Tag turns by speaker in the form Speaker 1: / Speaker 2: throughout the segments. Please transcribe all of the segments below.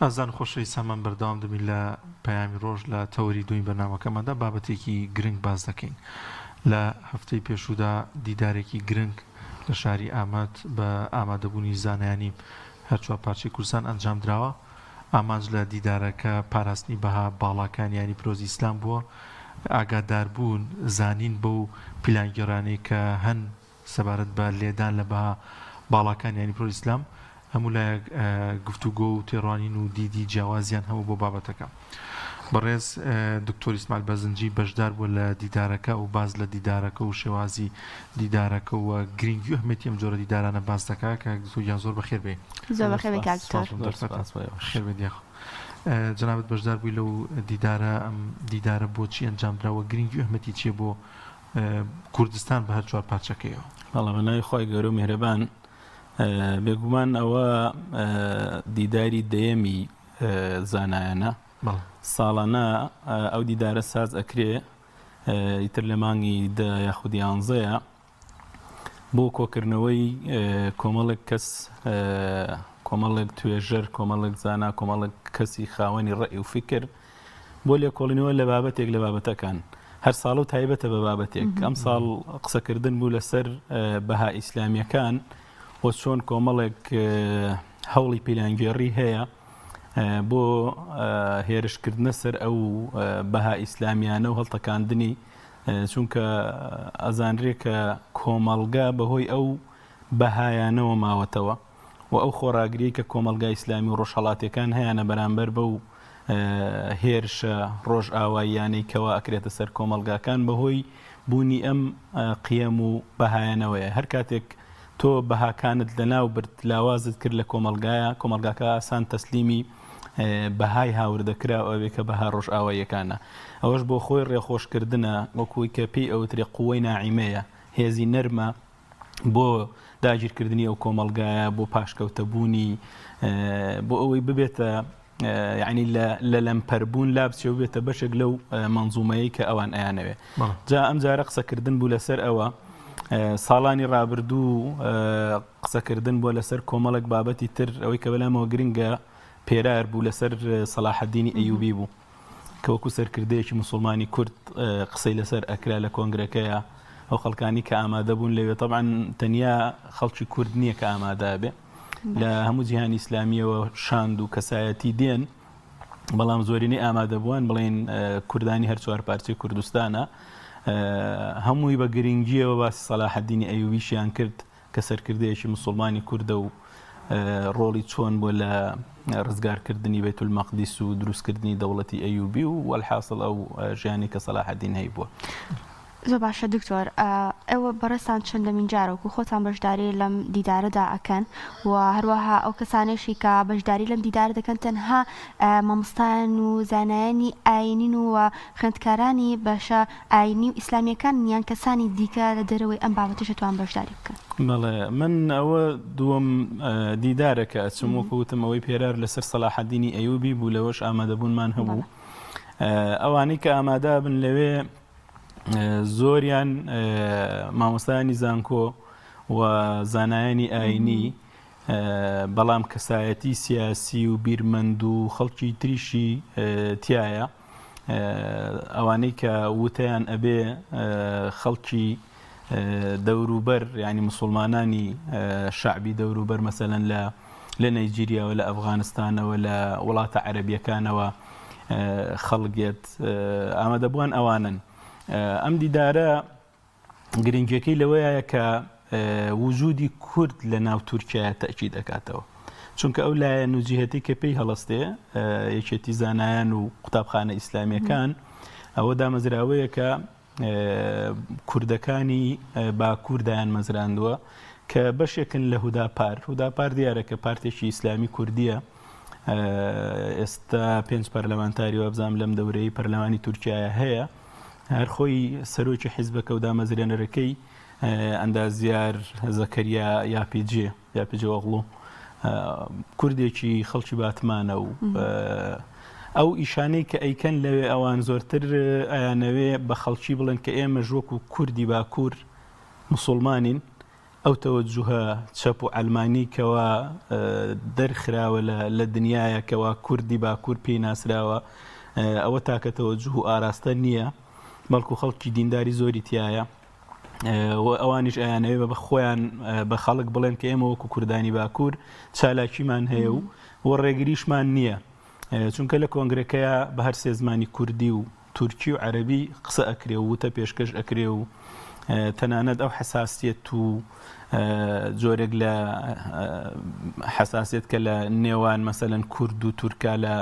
Speaker 1: ئازیزان و خۆشەویستانمان بەردەوام دەبین لە پەیامی ڕۆژ لە تەوەری دووەمی بەرنامەکەماندا بابەتێکی گرنگ باس دەکەین لە هەفتەی پێشوودا دیدارێکی گرنگ لە شاری ئامەد بە ئامادەبوونی زانایانی هەرچوار پارچەی کوردستان ئەنجام دراوە ئامانج لە دیدارەکە پاراستنی بەها باڵاکانی ئاینی پیرۆزی ئیسلام بووە ئاگاداربوون زانین بەو پیلانگێڕانەی کە هەن سەبارەت بە لێدان لە بەها باڵاکانی ئاینی پیرۆزی ئیسلام، هەموو لایەک گفتوگۆ و تێڕوانین و دیدی جیاوازیان هەبوو بۆ بابەتەکە. بەڕێز دکتۆر ئیسماعیل بەرزنجی بەشدار بووە لە دیدارەکە و باس لە دیدارەکە و شێوازی دیدارەکە و گرنگی و ئەهمیەتی ئەم جۆرە دیدارانە باس دەکات. کاک دکتۆر گیان زۆر بەخێر بێی.
Speaker 2: زۆر بەخێر بێی کاک دکتۆر.
Speaker 1: سوپاس بۆ دەرفەتە. خێر بێت یاخوا. جەنابت بەشدار بووی لەو دیدارە، ئەم دیدارە بۆچی ئەنجامدرا و گرنگی و ئەهمیەتی چییە بۆ کوردستان بە هەر چوار پارچەکەیەوە.
Speaker 3: بەڵێ بە ناوی خوای گەورە و میهرەبان. بێگومان ئەوە دیداری دەیەمی زانایانە ساڵانە ئەو دیدارە ساز ئەکرێ ئیتر لە مانگی دە یاخود یانزەیە بۆ کۆکردنەوەی کۆمەڵێک کەس کۆمەڵێک توێژەر کۆمەڵێک زانا کۆمەڵێک کەسی خاوەنی ڕەئی و فکر بۆ لێکۆڵینەوە لە بابەتێک لە بابەتەکان هەر ساڵ و تایبەتە بە بابەتێک ئەم ساڵ قسەکردن بوو لەسەر بەها ئیسلامیەکان و چۆن کۆمەڵێک هەوڵی پیلانگێڕی هەیە بۆ هێرشکردنە سەر ئەو بەها ئیسلامیانە و هەڵتەکاندنی چونکە ئەزانرێ کە کۆمەڵگا بەهۆی ئەو بەهایانەوە ماوەتەوە و ئەو خۆڕاگریەی کە کۆمەڵگا ئیسلامی و ڕۆژهەڵاتیەکان هەیانە بەرامبەر بەو هێرشە ڕۆژئاواییانەی کەوا ئەکرێتە سەر کۆمەڵگاکان بەهۆی بوونی ئەم قیەم و بەهایانەوەیە. هەر کاتێک تۆ بەهاکانت لەناو برد، لاوازت کرد لە کۆمەڵگایە، کۆمەڵگاکە ئاسان تەسلیمی بەهای هاوردەکراو ئەبێ کە بەها ڕۆژئاواییەکانە. ئەوەش بۆ خۆی ڕێخۆشکردنە، وەکوی کە پێی ئەوترێ قوەی ناعیمەیە، هێزی نەرمە، بۆ داگیرکردنی ئەو کۆمەڵگایە بۆ پاشکەوتەبوونی بۆ ئەوەی ببێتە یعنی لە لەمپەربوون لا بچێ و بێتە بەشێک لەو منزومەیە کە ئەوان ئەیانەوێ جا ئەم جارە قسەکردن بوو لەسەر ئەوە ساڵانی ڕابردوو قسەکردن بووە لەسەر کۆمەڵێک بابەتی تر ئەوەی کە بەلامەوە گرنگە پێرار بوو لەسەر سەلاحەدینی ئەیوبی بوو کە وەکو سەرکردەیەکی موسڵمانی کورد قسەی لەسەر ئەکرا لە کۆنگرەکەیا ئەو خەڵکانی کە ئامادە بوون لەوێ تەبعەن تەنیا خەڵکی کورد نییە کە ئامادە بێ لە هەموو جیهانی ئیسلامیەوە شاند و کەسایەتی دێن بەڵام زۆرینەی ئامادەبووان بڵێن کوردانی هەر چوار پارچەی کوردستانە هەمووی بە گرنگیەوە باسی سەلاحەدینی ئەیوبیشیان کرد کە سەرکردەیەکی موسوڵمانی کوردە و ڕۆڵی چۆن بووە لە ڕزگارکردنی بەیتولمەقدیس و دروستکردنی دەوڵەتی ئەیوبی و وەلحاسڵ ئەو ژیانی کە سەلاحەدین هەیبووە.
Speaker 2: زۆر باشە دکتۆر ئێوە بەڕێزتان چەندەمین جارە وەکو خۆتان بەشداری لەم دیدارەدا ئەکەن و هەروەها ئەو کەسانەشی کە بەشداری لەم دیدارە دەکەن تەنها مامۆستایان و زانایانی ئاینین و خوێندکارانی بەشە ئاینی و ئیسلامیەکان یان کەسانی دیکە لە دەرەوەی ئەم بابەتەش دەتوان بەشداری بکەن؟
Speaker 3: بەڵێ من ئەوە دووەم دیدارە کە ئەچم وەکو وتم ئەوەی پێرار لەسەر سەلاحەدینی ئەیوبی بوو لەوەش ئامادەبوونمان هەبوو ئەوانەی کە ئامادە بن لەوێ زۆریان مامۆستایانی زانکۆ و زانایانی ئاینی بەڵام کەسایەتی سیاسی و بیرمەند و خەڵکی تریشی تایە ئەوانەی کە وتەیان ئەبێ خەڵکی دەوروبەر ینی مسلمانانی شعبی دەوروبەر مەسەلەن لە لە نەیجیریاوە لە ئەفغانستانەوە لە وڵاتە عەربیەکانەوە خەڵگێت ئامادەبووان ئەوانن ئەم دیدارە گرنگیەکەی لەوەیە کە وجودی کورد لە ناو تورکیا تەئکید ئەکاتەوە چونکە ئەو لایەن و جیهەتی کە پێی هەڵستێ یەکێتی زانایان و قوتابخانە ئیسلامیەکان ئەوە دامەزراوەیە کە کوردەکانی باکوور دایان مەزراندووە کە بەشێکن لە هوداپار هوداپار دیارە کە پارتێکی ئیسلامی کوردیە ئێستا پێنج پەرلەمانتاری وابزانام لەم دەورەی پەرلەمانی تورکیا هەیە هەر خۆی سەرۆکی حیزبەکە و دامەزرێنەرەکەی ئەندازیار زەکەریا یاپیجێ یاپیجۆغڵو کوردێکی خەڵکی باتمانە و ئەو ئیشانەی کە ئەیکەن لەوێ ئەوان زۆرتر ئەیانەوێ بە خەڵکی بڵێن کە ئێمەش وەکو کوردی باکوور مسوڵمانین. ئەو تەوەجوهە چەپ و عەلمانی کەوا دەرخراوە لە دنیایە کەوا کوردی باکوور پێی ناسراوە ئەوە تاکە تەوەجوه و ئاراستە نییە بەڵکو خەڵکی دینداری زۆری تایە و ئەوانیش ئەیانەوێ بە خۆیان بە خەڵک بڵێن کە ئێمە وەکو کوردانی باکوور چالاکیمان هەیە و و ڕێگریشمان نییە چونکە لە کۆنگرەکەیا بە هەر سێ زمانی کوردی و تورکی و عەرەبی قسە ئەکرێ و وتە پێشکەش ئەکرێ و تەنانەت ئەو حەساسیەت و جۆرێک لە حەساسیەت کە لە نێوان مەسەلەن کورد و تورکا لە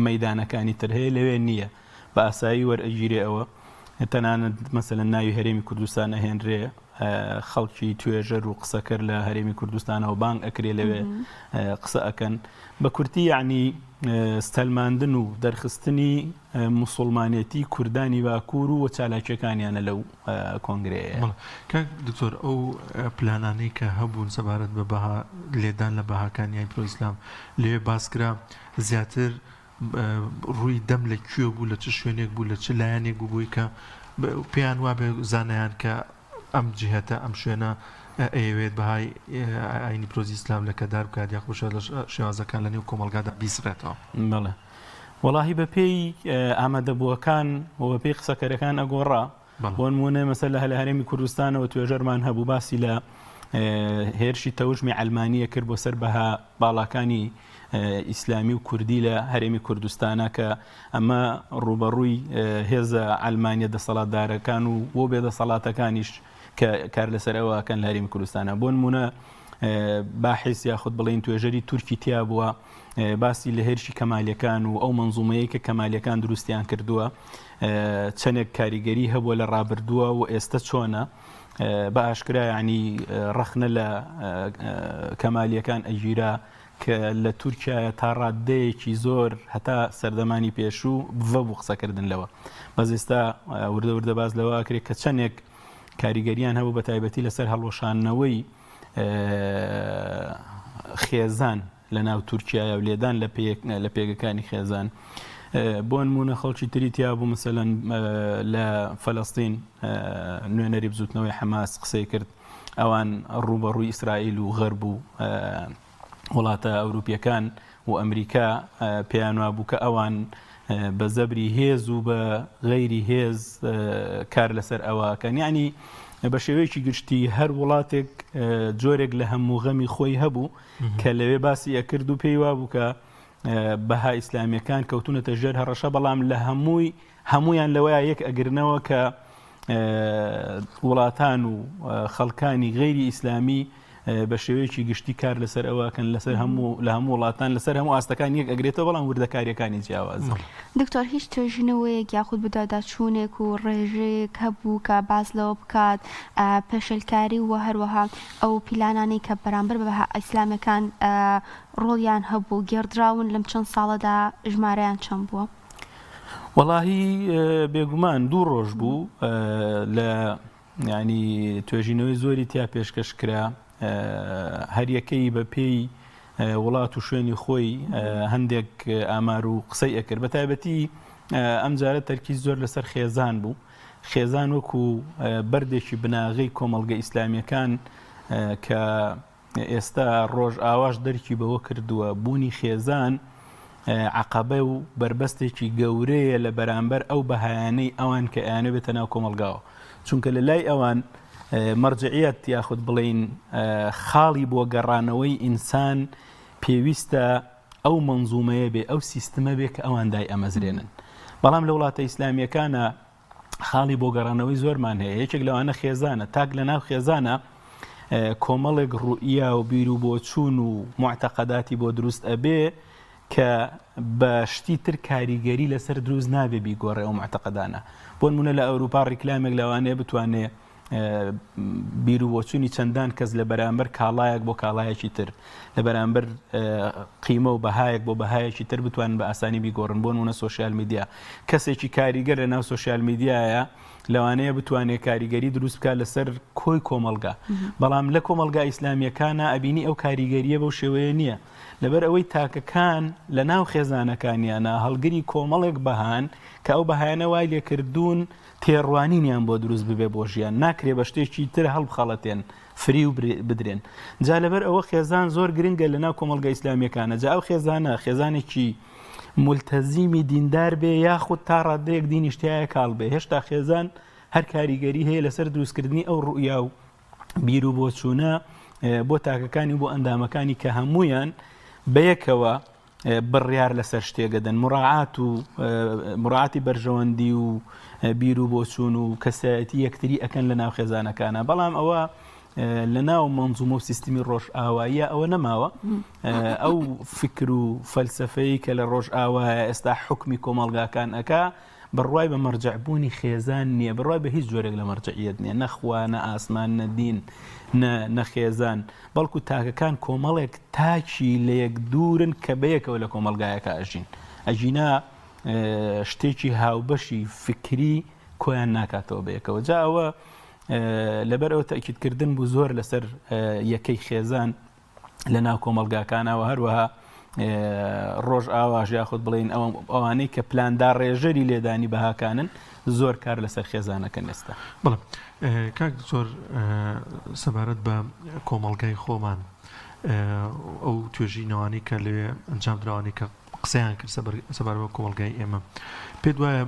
Speaker 3: مەیدانەکانی تر هەیە لەوێ نییە بە ئاسایی وەرئەگیرێ ئەوە تەنانەت مەسەلەن ناوی هەرێمی کوردستان ئەهێنرێ خەڵکی توێژەر و قسەکەر لە هەرێمی کوردستانەوە بانگ ئەکرێ لەوێ قسە ئەکەن بە کورتی یعنی سەلماندن و دەرخستنی موسوڵمانێتی کوردانی باکوور و چالاکیەکانیانە لەو کۆنگرەیە.
Speaker 1: کاک دکتۆر ئەو پلانانەی کە هەبوون سەبارەت بە بەها لێدان لە بەهاکانی ئاین پرۆ ئیسلام لەوێ باس کرا زیاتر ڕووی دەم لە کوێ بوو لە چ شوێنێک بوو لە چ لایەنێک بوو بۆی کە پێیان وابێ زانایان کە ئەم جیهەتە ئەم شوێنە ئەیەوێت بەهای ئاینی پرۆزی ئیسلام لەکەدار بکات یاخود لە شێوازەکان لە نێو کۆمەڵگادا بیسڕێتەوە.
Speaker 3: بەڵێ وەڵاهی بەپێی ئامادەبووەکان و بەپێی قسەکەرەکان ئەگۆڕا بۆ نموونە مەسەلە لە هەرێمی کوردستانەوە توێژەرمان هەبوو باسی لە هێرشی تەوژمی عەلمانیە کرد بۆ سەر بەها باڵاکانی ئیسلامی و کوردی لە هەرێمی کوردستانە کە ئەمە ڕوبەڕووی هێزە عەلمانیە دەسەڵاتدارەکان و بۆ بێدەسەڵاتەکانیش کە کار لەسەر ئەوەکەن لە هەرێمی کوردستانە بۆ نمونە باحیس یاخود بڵین توێژەری تورکی تیا بووە باسی لە هێرشی کەمالیەکان و ئەو منزومەیە کە کەمالیەکان دروستیان کردووە چەندێک کاریگەری هەبووە لە ڕابردووە و ئێستا چۆنە بە ئاشکرا یعنی ڕەخنە لە کەمالیەکان ئەگیرا کە لە تورکیایە تا ڕاددەیەکی زۆر هەتا سەردەمانی پێشوو بڤە بوو قسەکردن لەوە بەس ئێستا وردە وردە باس لەوە ئەکرێت کە چەندێک کاریگەریان هەبوو بە تایبەتی لەسەر هەڵوەشاندنەوەی خێزان لە ناو تورکیایە و لێدان لە پێگەکانی خێزان. بۆ نمونە خەڵکی تری تیا بوو مەسەلەن لە فەلەستین نوێنەری بزوتنەوەی حەماس قسەی کرد ئەوان ڕووبەڕووی ئیسرائیل و غەرب و وڵاتە ئەوروپیەکان و ئەمریکا پێیان وابوو کە ئەوان بە زەبری هێز و بە غەیری هێز کار لەسەر ئەوەکەن یعنی بە شێوەیەکی گشتی هەر وڵاتێک جۆرێک لە هەموو غەمی خۆی هەبوو کە لەوێ باسی ئەکرد و پێی وابوو کە بەها ئیسلامیەکان کەوتونەتە ژێر هەڕەشە بەڵام لە هەمووی هەمویان لەوەیە یەک ئەگرنەوە کە وڵاتان و خەڵکانی غەیری ئیسلامی بە شێوەیەکی گشتی کار لەسەر ئەوەکەن لەسەر هەموو لە هەموو وڵاتان لەسەر هەموو ئاستەکان یەک ئەگرێتەوە بەڵام وردەکاریەکانی جیاوازە.
Speaker 2: دکتۆر هیچ توێژینەوەیەک یاخود بەدواداچوونێک و ڕێژەیەک هەبوو کە باس لەوە بکات پێشێلکاری و هەروەها ئەو پیلانانەی کە بەرامبەر بە بەها ئیسلامیەکان ڕۆڵیان هەبوو گێڕدراون لەم چەند ساڵەدا ژمارەیان چەند بووە؟
Speaker 3: وەڵاهی بێگومان دوو ڕۆژ بوو لە ینی توێژینەوەی زۆری تیا پێشکەش کرا هەریەکەی بە پێی وڵات و شوێنی خۆی هەندێک ئامار و قسەی ئەکرد بە تایبەتی ئەم جارە تەرکیز زۆر لەسەر خێزان بوو خێزان وەکو بەردێکی بناغەی کۆمەڵگە ئیسلامیەکان کە ئێستا ڕۆژئاواش دەرکی بەوە کردووە بوونی خێزان عەقەبە و بەربەستێکی گەورەیە لە بەرامبەر ئەو بەهایانەی ئەوان کە ئەیانەوێ بێتە ناو کۆمەڵگاوە چونکە لە لای ئەوان مەرجعیەت یاخود بڵین خاڵی بۆ گەڕانەوەی ئینسان پێویستە ئەو منزومەیە بێ ئەو سیستمە بێ کە ئەوان دای ئەمەزرێنن بەڵام لە وڵاتە ئیسلامیەکانە خاڵی بۆ گەڕانەوەی زۆرمان هەیە یەکێک لەوانە خێزانە تاک لە ناو خێزانە کۆمەڵێک ڕوئیا و بیر و بۆچوون و معتەقەداتی بۆ دروست ئەبێ کە بە شتی تر کاریگەری لەسەر دروست نابێ بیگۆڕێ ئەو معتەقەدانە بۆ نمونە لە ئەوروپا ڕیکلامێک لەوانەیە بتوانێ بیر و بۆچوونی چەندان کەس لە بەرامبەر کاڵایەک بۆ کاڵایەکی تر لە بەرامبەر قیمە و بەهایەک بۆ بەهایەکی تر بتوانن بە ئاسانی بیگۆڕن بۆ نمونە سۆشیال میدیا کەسێکی کاریگەر لە ناو سۆشیال میدیایە لەوانەیە بتوانێت کاریگەری دروست بکات لەسەر کۆی کۆمەڵگا بەڵام لە کۆمەڵگا ئیسلامیەکانە ئەبینی ئەو کاریگەریە بەو شێوەیە نییە لەبەر ئەوەی تاکەکان لە ناو خێزانەکانیانە هەڵگری کۆمەڵێک بەهان کە ئەو بەهایانە وای لێکردوون تێڕوانینیان بۆ دروست ببێ بۆ ژیان ناک. ناکرێ بە شتێکی تر هەڵبخەڵەتێن فریو بدرێن جا لەبەر ئەوە خێزان زۆر گرنگە لەناو کۆمەڵگە ئیسلامیەکانە جا ئەو خێزانە خێزانێکی ملتەزیمی دیندار بێ یاخود تا ڕادەیەک دینیش تایە کاڵ بێ هێشتا خێزان هەر کاریگەری هەیە لەسەر دروستکردنی ئەو ڕوئیا و بیر و بۆچوونە بۆ تاکەکانی و بۆ ئەندامەکانی کە هەمویان بەیەکەوە بڕیار لەسەر شتێک ئەدەن، مراعات و مراعاتی بەرژەوەندی و بیر و بۆچوون و کەسایەتی یەکتری ئەکەن لە ناو خێزانەکانە بەڵام ئەوە لە ناو مەنزومە و سیستمی ڕۆژئاواییە ئەوە نەماوە ئەو فکر و فەلسفەی کە لە ڕۆژئاوایە ئێستا حکمی کۆمەڵگاکان ئەکا بڕوای بە مەرجەعبوونی خێزان نییە بڕوای بە هیچ جۆرێک لە مەرجەعیەت نییە نەخوا نە ئاسمان نە دین نە خێزان بەڵکو تاکەکان کۆمەڵێک تاکی لەیەک دوورن کە بەیەکەوە لە کۆمەڵگایەکا ئەژین ئەگینا شتێکی هاوبەشی فکری کۆیان ناکاتەوە بەیەکەوە جا ئەوە لەبەر ئەوە تەکیدکردن بوو زۆر لەسەر یەکەی خێزان لە ناو کۆمەڵگاکانەوە هەروەها ڕۆژ ئاواش یاخود بڵین ئەوانەی کە پلانداڕێژەری لێدانی بەهاکانن زۆر کار لەسەر خێزانەکەن ئێستا.
Speaker 1: بەڵێ کاک دکتۆر سەبارەت بە کۆمەڵگای خۆمان ئەو توێژینەوانەی کە لەوێ ئەنجام دراوانەی کە قسەیان کرد سەبارەت بە کۆمەڵگای ئێمە پێت وایە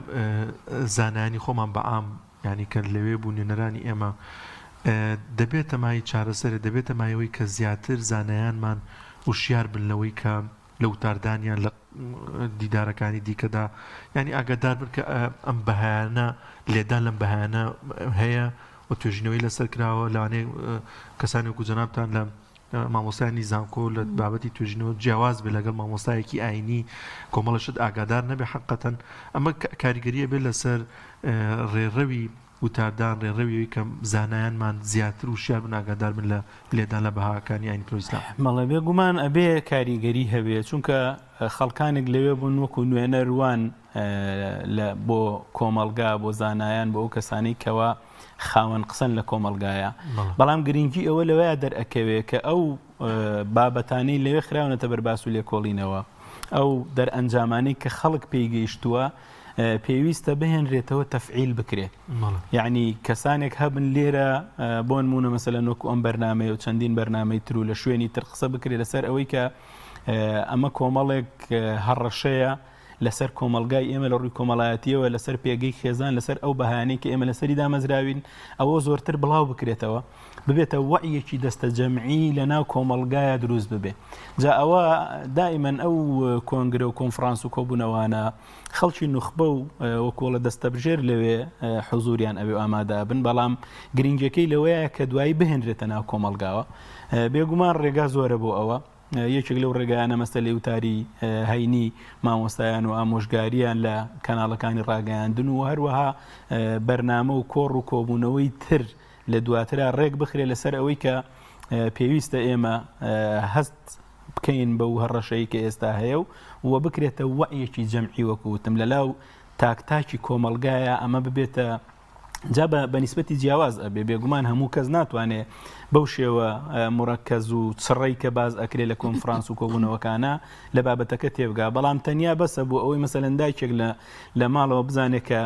Speaker 1: زانایانی خۆمان بە عام یانی کە لەوێ بوو نوێنەرانی ئێمە دەبێتە مای چارەسەرێ دەبێتە مایەوەی کە زیاتر زانایانمان وشیار بن لەوەی کە لە وتاردانیان لە دیدارەکانی دیکەدا یانی ئاگادار بن کە ئەم بەهایانە لێدان لەم بەهایانە هەیە و توێژینەوەی لەسەر کراوە لەوانەیە کەسانی وەکو جەنابتان لە مامۆستایانی زانکۆ لە بابەتی توێژینەوە جیاواز بێ لەگەڵ مامۆستایەکی ئاینی کۆمەڵە شت ئاگادار نەبێ حقەتەن ئەمە کاریگەریە بێت لەسەر ڕێڕەوی وتاردان، ڕێڕەوی ئەوی کە زانایانمان زیاتر وشیار بن ئاگادار بن لە لێدان لە بەهاکانی ئاینی پیرۆزی ئیسلام.
Speaker 3: بەڵێ بێگومان ئەبێ کاریگەری هەبێ چونکە خەڵکانێک لەوێ بوون وەکو نوێنەر وان لە بۆ کۆمەڵگا بۆ زانایان بۆ ئەو کەسانەی کەوا خاوەن قسەن لە کۆمەڵگایە بەڵام گرنگی ئەوە لەوەیە دەرئەکەوێ کە ئەو بابەتانەی لەوێ خراونەتە بەرباس و لێکۆڵینەوە ئەو دەرئەنجامانەی کە خەڵک پێی گەیشتووە پێویستە بهێنرێتەوە تەفعیل بکرێ یعنی کەسانێک هەبن لێرە بۆ نمونە مەسەلەن وەکو ئەم بەرنمەیە و چەندین بەرنمەی تر و لە شوێنی تر قسە بکرێ لەسەر ئەوەی کە ئەمە کۆمەڵێک هەڕەشەیە لەسەر کۆمەلگای ئێمە لە ڕووی کۆمەڵایەتیەوە لەسەر پێگەی خێزان لەسەر ئەو بەهانەی کە ئێمە لەسەری دامەزراوین ئەوە زۆرتر بڵاو بکرێتەوە ببێتە وەعیەکی دەستەجەمعی لە ناو کۆمەڵگایە دروست ببێ جا ئەوە دائیمەن ئەو کۆنگرە و کۆنفرانس و کۆبوونەوانە خەڵکی نوخبە و وەکۆڵە دەستەبژێر لەوێ حزوریان ئەوێ ئامادە بن بەڵام گرنگەکەی لەوەیە کە دوایی بهێنرێتە ناو کۆمەڵگاوە بێگومان ڕێگا زۆرە بۆ ئەوە یەکێک لەو ڕێگایانە مەسەلەی وتاری هەینی مامۆستایان و ئامۆژگاریان لە کەناڵەکانی ڕاگەیاندن و هەروەها بەرنامە و کۆڕ و کۆبوونەوەی تر لە دواترا ڕێک بخرێ لەسەر ئەوەی کە پێویستە ئێمە هەست بکەین بەو هەڕەشەی کە ئێستا هەیە و و بکرێتە وەعیەکی جەمعی وەکو وتم لە لاو تاک تاکی کۆمەڵگایە ئەمە ببێتە جا بە نیسبەتی جیاواز ئەبێ بێگومان هەموو کەس ناتوانێ بەو شێوە مڕەکەز و چڕەی کە باز ئەکرێ لە کۆنفرانس و کۆبوونەوەکانە لە بابەتەکە تێبگا بەڵام تەنیا بەسە بۆ ئەوەی مەسەلەن دایکێک لە لە ماڵەوە بزانێت کە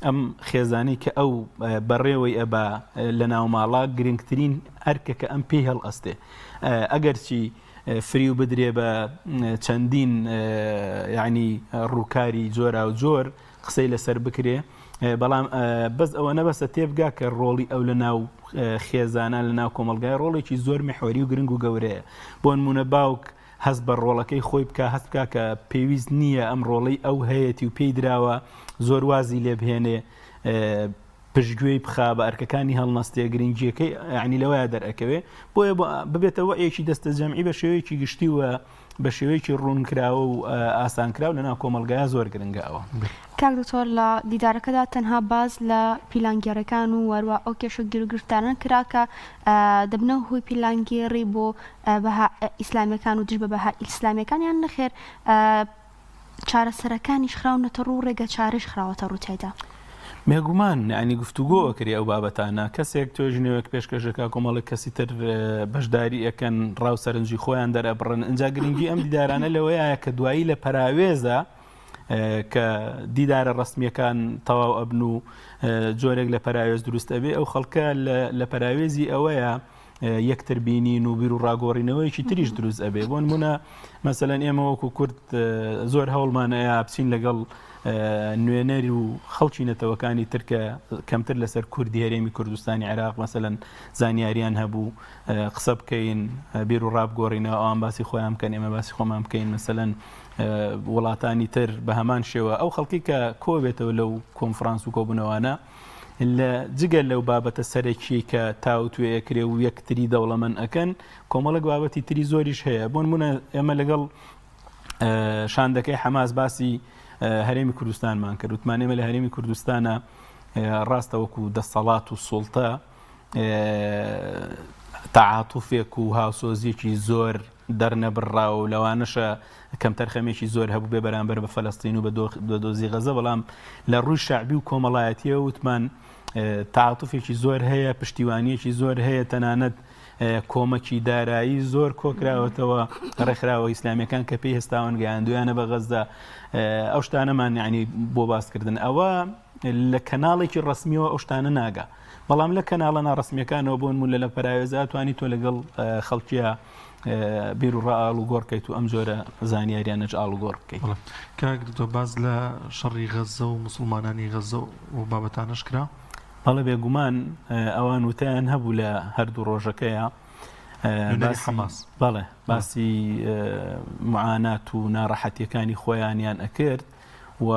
Speaker 3: ئەم خێزانەی کە ئەو بەڕێوەی ئەبا لە ناوماڵا گرنگترین ئەرکە کە ئەم پێی هەڵئەستێ ئەگەرچی فریو بدرێ بە چەندین یعنی ڕووکاری جۆرا و جۆر قسەی لەسەر بکرێ بەڵام بەس ئەوە نەبەسە تێبگا کە ڕۆڵی ئەو لە ناو خێزانە لە ناو کۆمەلگای ڕۆڵێکی زۆر میحوەری و گرنگ و گەورەیە بۆ نمونە باوک هەست بە ڕۆڵەکەی خۆی بکا، هەست بکا کە پێویست نییە ئەم ڕۆڵەی ئەو هەیەتی و پێی دراوە زۆر وازی لێ بهێنێ، پشتگوێی بخا، بە ئەرکەکانی هەڵنەستێ، گرنگییەکەی یانی لەوەیا دەرئەکەوێ. بۆیە ببێتە وەعیەکی دەستەجەمعی بە شێوەیەکی گشتی و بە شێوەیەکی ڕوونکراوە و ئاسانکراو لەناو کۆمەڵگایا زۆر گرنگە ئەوە.
Speaker 2: کاک دکتۆر لە دیدارەکەدا تەنها باس لە پیلانگێڕیەکان و وەروا ئەو کێشە و گیروگرفتانە کرا کە دەبنە هۆی پیلانگێڕی بۆ بەها ئیسلامیەکان و دژ بە بەها ئیسلامیەکان یان نەخێر چارەسەرەکانیش خراونەتە ڕوو ڕێگە چارەش خراوەتە ڕوو تیایدا؟
Speaker 3: بێگومان یانی گفتوگۆ ئەکرێ ئەو بابەتانە کەسێک توێژینەوەیەک پێشکەش دەکا کۆمەڵێک کەسی تر بەشداری ئەکەن ڕاو سەرنجی خۆیان دەرئەبڕن ئینجا گرنگی ئەم دیدارانە لەوەیە کە دوایی لە پەراوێزە. کە دیدارە ڕەسمییەکان تەواو ئەبن و جۆرێک لە پەراوێز دروست ئەبێ ئەو خەڵکە لە پەراوێزی ئەوەیە یەکتر بینین و بیر و ڕاگۆڕینەوەیەکی تریش دروست ئەبێ بۆ نمونە مەسەلەن ئێمە وەکو کورد زۆر هەوڵمان ئەیا بچین لەگەڵ نوێنەر و خەڵکی نەتەوەکانی ترکە کەمتر لەسەر کوردی هەرێمی کوردستانی عێراق مەسەلەن زانیاریان هەبوو قسە بکەین بیر و ڕابگۆڕینەوە ئەوان باسی خۆیان بکەن ئێمە باسی خۆمان بکەین مەسەلەن وڵاتانی تر بە هەمان شێوە ئەو خەڵکی کە کۆبێتەوە لەو کۆنفرانس و کۆبوونەوانە لە جگە لەو بابەتە سەرەکیەی کە تاوتوێ ئەکرێ و یەکتری دەوڵەمەند ئەکەن کۆمەڵێک بابەتی تری زۆریش هەیە بۆ نمونە ئێمە لەگەڵ شاندەکەی حەماس باسی هەرێمی کوردستانمان کرد وتمان ئێمە لە هەرێمی کوردستانە ڕاستە وەکو دەسەڵات و سوڵتە تەعاتوفێک و هاوسۆزیەکی زۆر دەرنەبڕراوە و لەوانەشە کەمتەرخەمێکی زۆر هەبووبێ بەرامبەر بە فەلەستین و بە دۆزی غەزە، بەڵام لە ڕووی شەعبی و کۆمەڵایەتیەوە وتمان تەعاتوفێکی زۆر هەیە، پشتیوانیەکی زۆر هەیە، تەنانەت کۆمەکی دارایی زۆر کۆکراوەتەوە ڕێکخراوە ئیسلامیەکان کە پێی هەستاون گەیاندویانە بە غەزە ئەو شتانەمان یعنی بۆ باسکردن ئەوە لە کەناڵێکی ڕسمیەوە ئەو شتانە ناگا بەڵام لە کەناڵە ناڕسمیەکانەوە بۆ نموونە لە پەراوێزا توانی تۆ لەگەڵ خەڵکیە بیر و ڕا ئاڵوگۆڕ کەیت و ئەم جۆرە زانیاریانەش ئاڵوگۆڕ بکەیت. بەڵێ
Speaker 1: کاک دکتۆر باس لە شەڕی غەززە و موسڵمانانی غەززە و بابەتانەش کرا؟
Speaker 3: بەڵێ بێگومان ئەوان وتەیان هەبوو لە هەردوو ڕۆژەکەیا
Speaker 1: نوێنەری حەماس.
Speaker 3: بەڵێ باسی معانات و ناڕەحەتیەکانی خۆیانیان ئەکرد و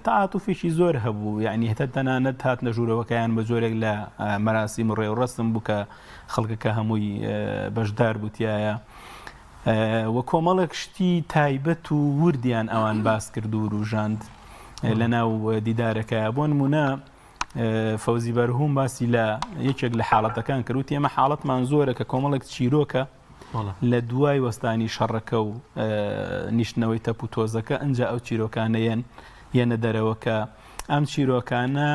Speaker 3: تەعاتوفێکی زۆر هەبوو یعنی هەتا تەنانەت هاتنە ژوورەوەکەیان بە جۆرێک لە مەراسیم و ڕێوڕەسم بوو کە خەڵکەکە هەمووی بەشدار بوو تیایا و کۆمەڵێک شتی تایبەت و وردیان ئەوان باس کرد و وروژاند لە ناو دیدارەکە بۆ نمونە فەوزی بەرهوم باسی لە یەکێک لە حاڵەتەکان کرد وتی ئێمە حاڵەتمان زۆرە کە کۆمەڵێک چیرۆکە لە دوای وەستانی شەڕەکە و نیشتنەوەی تەپ و تۆزەکە ئەجا ئەو چیرۆکانە یەن یەنە دەرەوە کە ئەم چیرۆکانە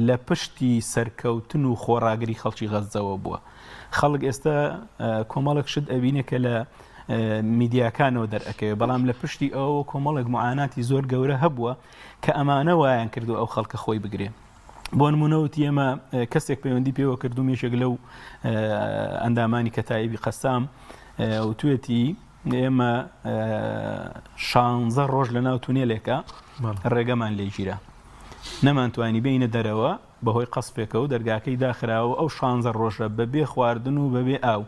Speaker 3: لە پشتی سەرکەوتن و خۆڕاگری خەڵکی غەززەوە بووە خەڵک ئێستا کۆمەڵێک شت ئەبینێ کە لە میدیاکانەوە دەرئەکەوێت بەڵام لە پشتی ئەوە کۆمەڵێک معاناتی زۆر گەورە هەبووە کە ئەمانە وایان کردو ئەو خەڵکە خۆی بگرێ بۆ نمونە وتی ئێمە کەسێک پەیوەندی پێوە کردوم یەکێک لەو ئەندامانی کەتایبی قەسام وتوێتی ئێمە شانزە ڕۆژ لە ناو تونێلێکە ڕێگەمان لێگیرا نەمانتوانی بینە دەرەوە بەهۆی قەسفێکە و دەرگاکەی داخراوە ئەو شانزە ڕۆژە بەبێ خواردن و بەبێ ئاو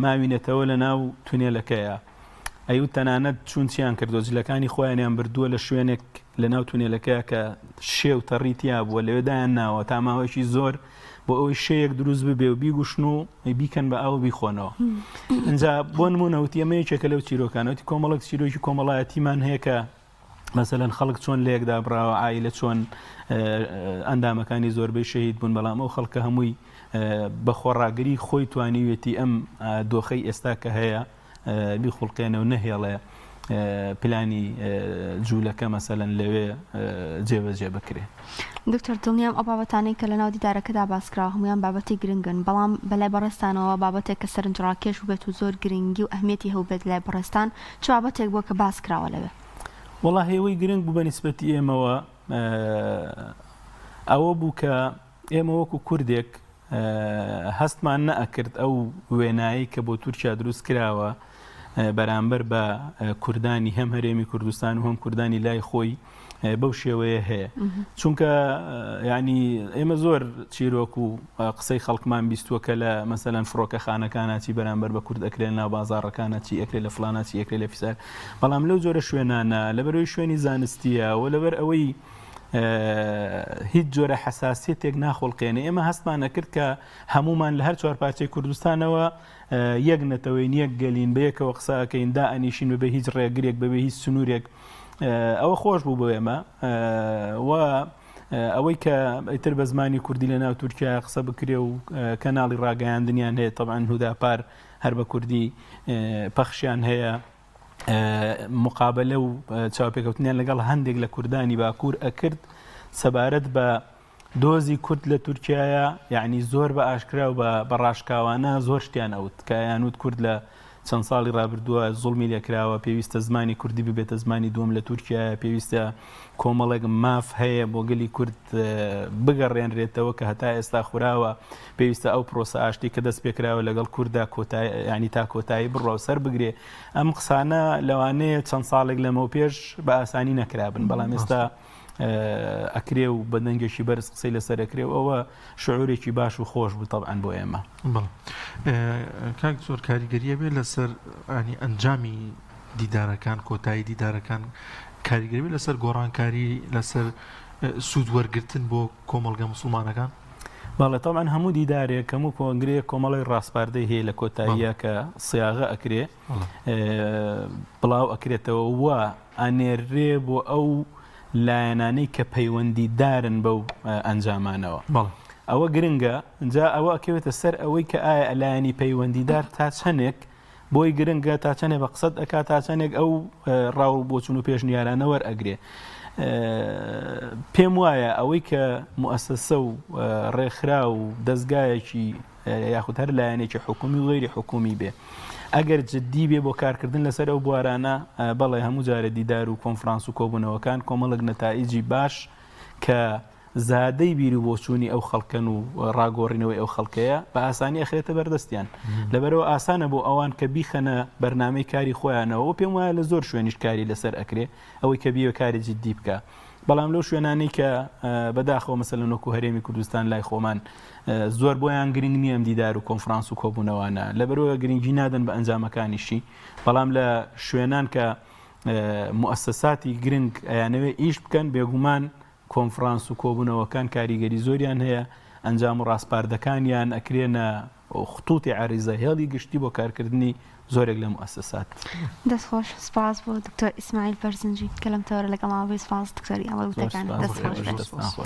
Speaker 3: ماوینەتەوە لە ناو تونێلەکەیە ئەیوت تەنانەت چوون چیان کردووە جلەکانی خۆیانیان بردووە لە شوێنێک لە ناو تونێلەکەیا کە شێ و تەڕی تیا بووە لەوێ دایان ناوە تا ماوەیەکی زۆر بۆ ئەوەی شێیەک دروست ببێ و بیگوشن و بیکەن بە ئاو بیخۆنەوە ئینجا بۆ نموونە وتی ئەمە یەکێکە لەو چیرۆکانە وتی کۆمەڵێک چیرۆکی کۆمەڵایەتیمان هەیە کە مەسەلەن خەڵک چۆن لەیەک دابڕاوە عایلە چۆن ئەندامەکانی زۆربەی شەهید بوون بەڵام ئەو خەڵکە هەمووی بە خۆڕاگری خۆی توانیوێتی ئەم دۆخەی ئێستا کە هەیە بیخوڵقێنە و نەهێڵێ پلانی جوولەکە مەسەلەن لەوێ جێبەجێ بکرێ.
Speaker 2: دکتۆر دڵنیام ئەو بابەتانەی کە لەناو دیدارەکەدا باسکراوە هەموویان بابەتی گرنگن، بەڵام بەلای بەڕێزتانەوە بابەتێک کە سەرنجڕاکێش بووبێت و زۆر گرنگی و ئەهمیەتی هەبووبێت لای بەڕێزتان چ بابەتێک بووە کە باس کراوە لەوێ؟
Speaker 3: وەڵاهی ئەوەی گرنگ بوو بە نیسبەتی ئێمەوە ئەوە بوو کە ئێمە وەکو کوردێک هەستمان نەئەکرد ئەو وێنایەی کە بۆ تورکیا دروست کراوە بەرامبەر بە کوردانی هەم هەرێمی کوردستان و هەم کوردانی لای خۆی بەو شێوەیە هەیە چونکە ینی ئێمە زۆر چیرۆک و قسەی خەڵکمان بیستووە کە لە مەسەلەن فڕۆکەخانەکانە چی بەرامبەر بە کورد ئەکرێن ناو بازاڕەکانە چی ئەکرێ لە فلانە چی ئەکرێ لە فیسار بەڵام لەو جۆرە شوێنانە لەبەرەوەی شوێنی زانستیە و لەبەر ئەوەی هیچ جۆرە حەساسیەتێک ناخوڵقێنێ ئێمە هەستمان ئەکرد کە هەمومان لە هەر چوار پارچەی کوردستانەوە یەک نەتەوەین یەک گەلین بەیەکەوە قسە ئەکەین دائەنیشین بەبێ هیچ ڕێگرێک بەبێ هیچ سنوورێک ئەوە خۆش بوو بۆ ئێمە و ئەوەی کە ئیتر بە زمانی کوردی لە ناو تورکیا قسە بکرێ و کەناڵی ڕاگەیاندنیان هەیە تەبعەن هوداپار هەر بە کوردی پەخشیان هەیە مقابلە و چاوپێکەوتنیان لەگەڵ هەندێک لە کوردانی باکوور ئەکرد سەبارەت بە دۆزی کورد لە تورکیایە یعنی زۆر بە ئاشکرا و بە ڕاشکاوانە زۆر شتیان ئەوت کە یانوت کورد لە چەند ساڵی ڕابردووە زوڵمی لێکراوە، پێویستە زمانی کوردی ببێتە زمانی دووەم لە تورکیایە، پێویستە کۆمەڵێک ماف هەیە بۆ گەلی کورد بگەڕێنرێتەوە کە هەتا ئێستا خوراوە، پێویستە ئەو پرۆسە ئاشتی کە دەست پێکراوە لەگەڵ کورددا کۆتایی یانی تا کۆتایی بڕوا و سەر بگرێ. ئەم قسانە لەوانەیە چەند ساڵێک لەمەوپێش بە ئاسانی نەکرابن، بەڵام ئێستا ئەکرێ و بە دەنگێکی بەرز قسەی لەسەر ئەکرێ و ئەوە شعورێکی باش و خۆش بوو تەبعەن بۆ ئێمە.
Speaker 1: بەڵێ کاک زۆر کاریگەریە بێ لەسەر ینی ئەنجامی دیدارەکان کۆتایی دیدارەکان کاریگەری بێ لەسەر گۆڕانکاری لەسەر سوود وەرگتن بۆ کۆمەڵگە مسلمانەکان؟
Speaker 3: بەڵێ تەبعەن هەموو دیدارێک هەموو کۆنگرەیەک کۆمەڵێک ڕاسپاردەی هەیە لە کۆتاییە کە سیاغە ئەکرێ بڵاو ئەکرێتەوە و ئەنێررێ بۆ ئەو لایەنانەی کە پەیوەندیدارن بەو ئەنجامانەوە. ئەوە گرنگە، جا ئەوە ئەکەوێتە سەر ئەوەی کە ئایا لایەنی پەیوەندیدار تا چەندێک بۆی گرنگە، تا چەندێک بە قسەت ئەکا، تا چەندێک ئەو ڕاو و بۆچون و پێشنیارانە وەرئەگرێ. پێم وایە ئەوەی کە موئەسەسە و ڕێکخراو و دەزگایەکی یاخود هەر لایەنێکی حکومی و غەیری حکومی بێ ئەگەر جددی بێ بۆ کارکردن لەسەر ئەو بوارانە بەڵێ هەموو جارە دیدار و کۆنفرانس و کۆبوونەوەکان کۆمەڵک نەتائیجی باش کە زادەی بیر و بۆچوونی ئەو خەڵکەن و ڕاگۆڕینەوەی ئەو خەڵکەیە بە ئاسانی ئەخرێتە بەردەستیان لەبەرەوە ئاسانە بۆ ئەوان کە بیخەنە بەرنامەی کاری خۆیانەوە پێم وایە لە زۆر شوێنیش کاری لەسەر ئەکرێ ئەوەی کە بیوێ کاری جددی بکە بەڵام لەو شوێنانەی کە بەداخەوە مەسەلەن وەکو هەرێمی کوردستان لای خۆمان زۆر بۆیان گرنگ نییە ئەم دیدار و کۆنفرانس و کۆبوونەوانە لەبەرەوە گرنگی نادەن بە ئەنجامەکانیشی بەڵام لە شوێنان کە موسەساتی گرنگ ئەیانەوێ ئیش بکەن بێگومان کۆنفرانس و کۆبوونەوەکان کاریگەری زۆریان هەیە ئەنجام و ڕاسپاردەکانیان ئەکرێنە خطوطی عریضە هێڵی گشتی بۆ کارکردنی زۆرێک لە موئەسەسات.
Speaker 2: دەست خۆش سپاس بۆ دکتۆر ئیسماعیل بەرزنجی کە لەم تەوەرە لەگەڵمان بووی سپاس دکتۆر گیان بۆ
Speaker 3: زۆر
Speaker 2: وتەکانت
Speaker 3: سپاس
Speaker 2: دەست
Speaker 3: بۆ
Speaker 2: خۆش
Speaker 3: ئێوەش
Speaker 2: بێت.
Speaker 3: دەستتان خۆش.